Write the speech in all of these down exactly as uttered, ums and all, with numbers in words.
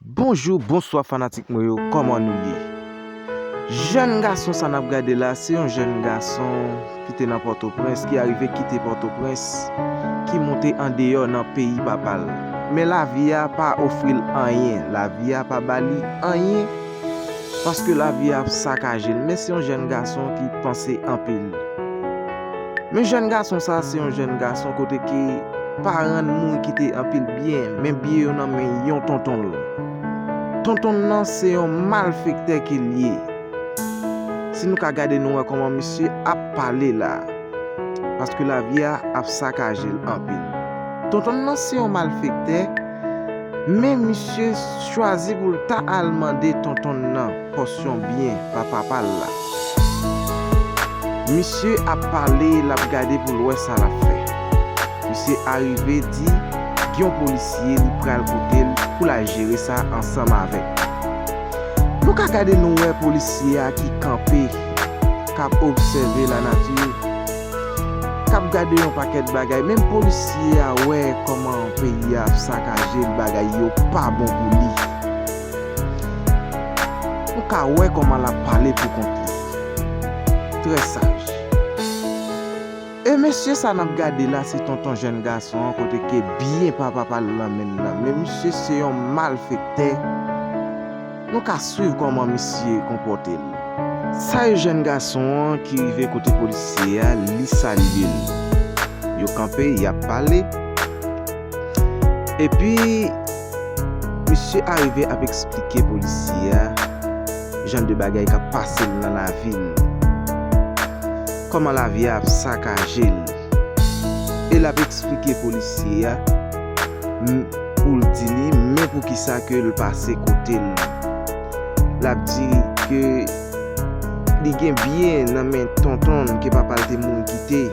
Bonjou, bonswa fanatik mwen yo, kòman nou ye? Jèn gason sa n ap gade la, se yon jèn gason ki te nan Pòtoprens, ki arive kite Pòtoprens, ki moute andeyò nan peyi papa l. Men lavi a pa ofri l anyen, lavi a pa ba li anyen, paske lavi a ap sakaje l. Men se yon jèn gason ki panse anpil. Men jèn gason sa, se yon jèn gason kote ke paran l mouri kite anpil byen, men byen yo nan men yon tonton l. Tonton l nan se yon malfektè ke l ye. Si nou ka gade, nou wè kòman misye ap pale la. Paske lavi a ap sakaje l anpil. Tonton l nan se yon malfektè, men misye chwazi pou l ta al mande tonton l nan pòsyon byen pa papa l la. Misye ap pale, l ap gade pou l wè sa l ap fè. Misye arive di gen yon polisye li pral kote l pou l al jere sa ansanm avèk. Nou ka gade, nou wè polisye a ki kanpe, k ap obsève lanati, k ap gade yon pakèt bagay. Menm polisye a wè kòman peyi a ap sakaje l, bagay yo pa bon pou li. Nou ka wè kòman l ap pale pou kont li. Trè saj. E mesye sa n ap gade la, se tonton jèn gason an, kote ke byen pa papa l nan men l nan. Men misye se yon malfektè. Nou ka swiv kòman misye konpòte l. Sa e jèn gason an ki rive kote polisye a, li salye l. Yo kanpe, y ap pale. Epi, misye arive ap eksplike polisye a jan de bagay k ap pase l nan lavi l. Kòman lavi a ap sakaje l. E l ap eksplike polisye a, m, pou l di li, men poukisa ke l pase kote l. L ap di ke li gen byen nan men tonton l ke papa l te mouri kite.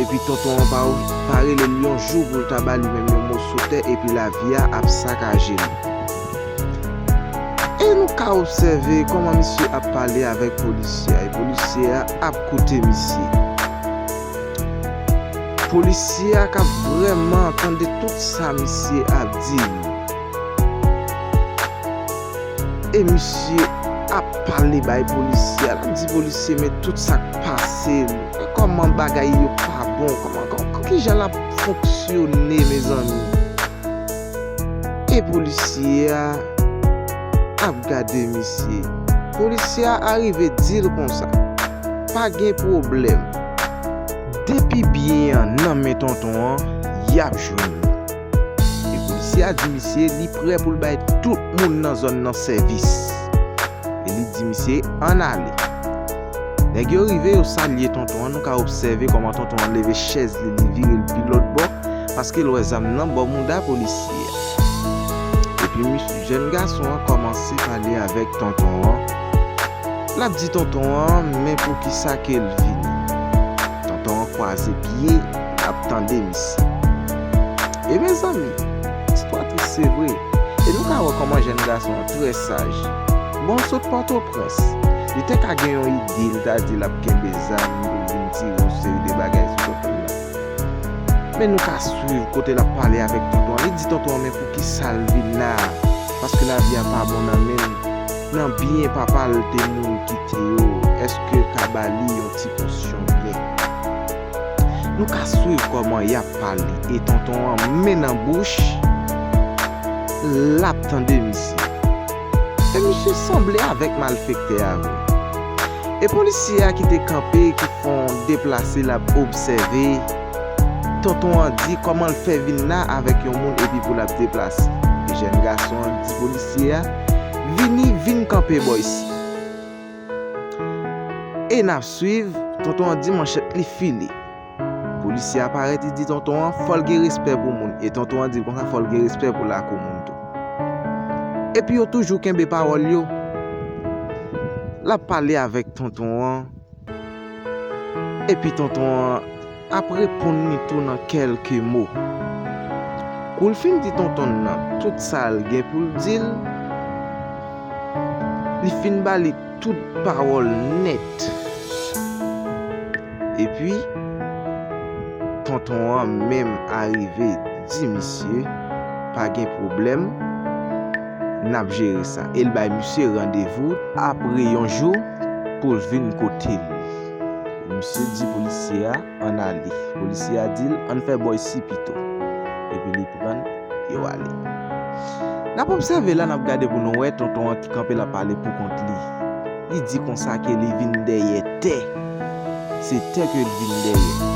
Epi tonton an pa, pa rele l yon jou pou l ta ba li menm yon moso tè, epi lavi a ap sakaje l. E nou ka obsève kòman misye ap pale avèk polisye a, e polisye a ap koute misye. Polisye a k ap vrèman tande tout sa misye ap di. E misye ap pale bay polisye a, l ap di polisye, men tout sa k pase l, kòman bagay yo pa bon, kòman, kòman, kijan l ap fonksyone, mezanmi. E polisye a ap gade misye. Polisye a arive di l konsa, pa gen pwoblèm. Depi byen an nan men tonton an, y ap jwenn li. E polisye a di misye li prè pou l bay tout moun nan zòn nan sèvis. E li di misye, ann ale. Nèg yo rive, yo salye tonton an. Nou ka obsève kòman tonton an leve chèz li, li vire l pi lòt bò, paske l wè zam nan bò mouda polisye a. Epi misye, jèn gason an kòmanse pale avèk tonton an. L ap di tonton an, men poukisa ke l vini. Tonton an kwaze pye, l ap tande misye. E mezanmi, istwa tris se vre. E nou ka wè kòman jèn gason an trè saj. Bon, l sot Pòtoprens. Li te ka gen yon ide, li ta di l ap kenbe zam pou l vin tire yon seri de bagay sou tonton l nan. Men nou ka swiv kote l ap pale avèk tonton an. Li di tonton an, men poukisa l vin la? Paske lavi a pa bon nan men l. Nan byen papa l te mouri kite yo, èske l ka ba li yon ti pòsyon byen? Nou ka swiv kòman y ap pale, e tonton an men nan bouch, l ap tande misye. E misye sanble avèk malfektè a vre. E polisye a ki te kanpe, ki fè yon deplase, l ap obsève. Tonton an di kòman l fè vin la avèk yon moun epi pou l ap deplase. E jèn gason an di polisye a, vini, vin kanpe bò isi. E n ap swiv, tonton an di manchèt li file. Polisye a parèt, li di tonton an, fò l gen respè pou moun. E tonton an di l konsa, fò l gen respè pou lakou moun tou. Epi yo toujou kenbe pawòl yo. L ap pale avèk tonton an. Epi tonton an ap reponn li tou nan kèlke mo. Kou l fin di tonton nan tout sa l gen pou l di l, li fin ba li tout pawòl nèt. Epi, tonton an menm arive di misye, pa gen pwoblèm, N ap jere sa. E l bay misye randevou apre yon jou pou l vin kote l. Misye di polisye a, ann ale. Polisye a di l, ann fè bò isi pito. Epi li pran l, yo ale. N ap obsève la, n ap gade pou nou wè tonton an ki kanpe l ap pale pou kont li. Li di konsa ke li vin dèyè tè. Se tè ke l vin dèyè.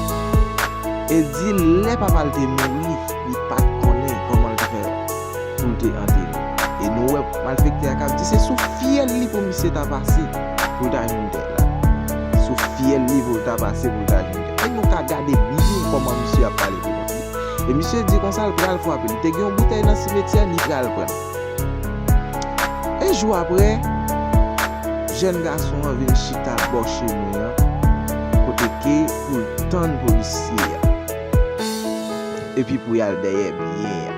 E di lè papa l te mouri, li pa t konnen kòman l te fè pou l te antere. E nou wè malfektè a k ap di se sou fyèl li pou misye ta pase pou l ta jwenn tè la. Sou fyèl li pou l ta pase pou l ta jwenn tè. E nou ka gade byen kòman misye ap pale pou kont li. E misye di konsa l pral frape. Li te gen yon boutèy nan simetyè, li pral pran. E jou apre, jèn gason an vin chita bò chemen an, kote ke pou l tann polisye a. Epi pou y al dèyè byen an.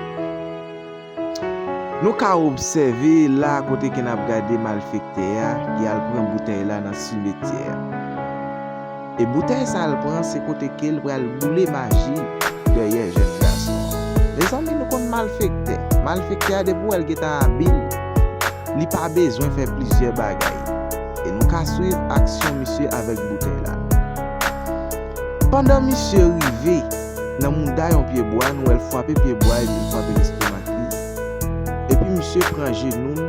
Nou ka obsève la kote ke n ap gade malfektè a ki al pran boutèy la nan simetyè a. E boutèy sa l pran, se kote ke l pral boule maji dèyè jèn gason an. Mezanmi, nou konn malfektè. Malfektè a, depi w wè l gentan abil, li pa bezwen fè plizyè bagay. E nou ka swiv aksyon misye avèk boutèy la. Pandan misye rive nan mouda yon pye bwa, nou wè l frape pye bwa epi l frape lestomak li. Epi misye pran jenou l,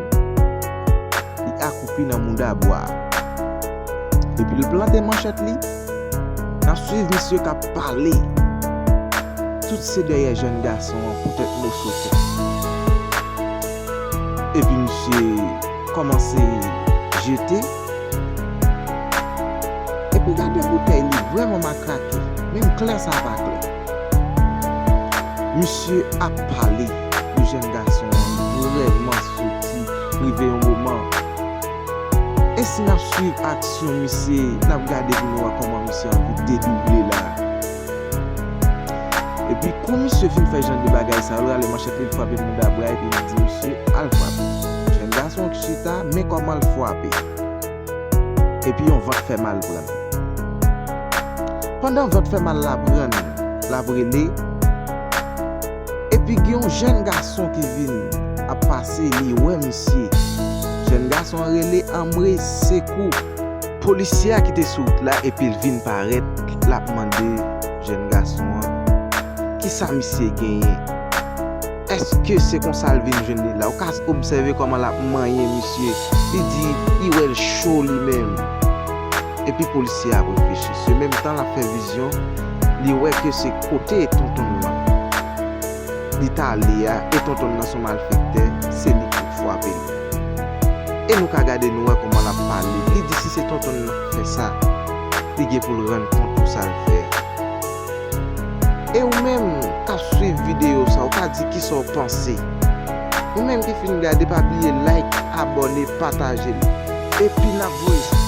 li akoupi nan mouda bwa a. Epi l plante manchèt li, n ap swiv misye k ap pale tout se dèyè jèn gason an poutèt moso tè. Epi misye kòmanse jete. Epi gade boutèy li vrèman makrake. Menm klè sa pa klè. Misye ap pale pou jèn gason an vrèman soti rive yon moman. E si n ap swiv aksyon misye, n ap gade pou nou wè kòman misye anvi dedouble la. Epi kou misye fin fè jan de bagay sa yo, l rale manchèt li, l frape mouda bwa epi li di misye al frape. Jèn gason ki chita, men kòman l frape. Epi yon vant fè mal pran l. Pandan vant fè mal la pran l, l ap rele. Epi gen yon jèn gason ki vin ap pase, li wè misye. Jèn gason an rele anmwe sekou. Polisye a ki te sou wout la epi l vin parèt, l ap mande jèn gason an kisa misye genyen. Èske se konsa l vin jwenn li la? Ou ka obsève kòman l ap manyen misye. Li di li wè l cho li menm. Epi polisye a ap reflechi. Se menm tan l ap fè vizyon, li wè ke se kote tonton l lan li t ale a, e tonton l lan se yon malfektè, se li ki frape l. E nou ka gade nou wè kòman l ap pale. Li di si se tonton l lan k fè sa, li gen pou l rann kont pou sa l fè a. E ou menm k ap swiv videyo sa, ou ka di kisa w panse. Ou menm ki fin gade, pa bliye like, abòne, pataje l. Epi n ap voye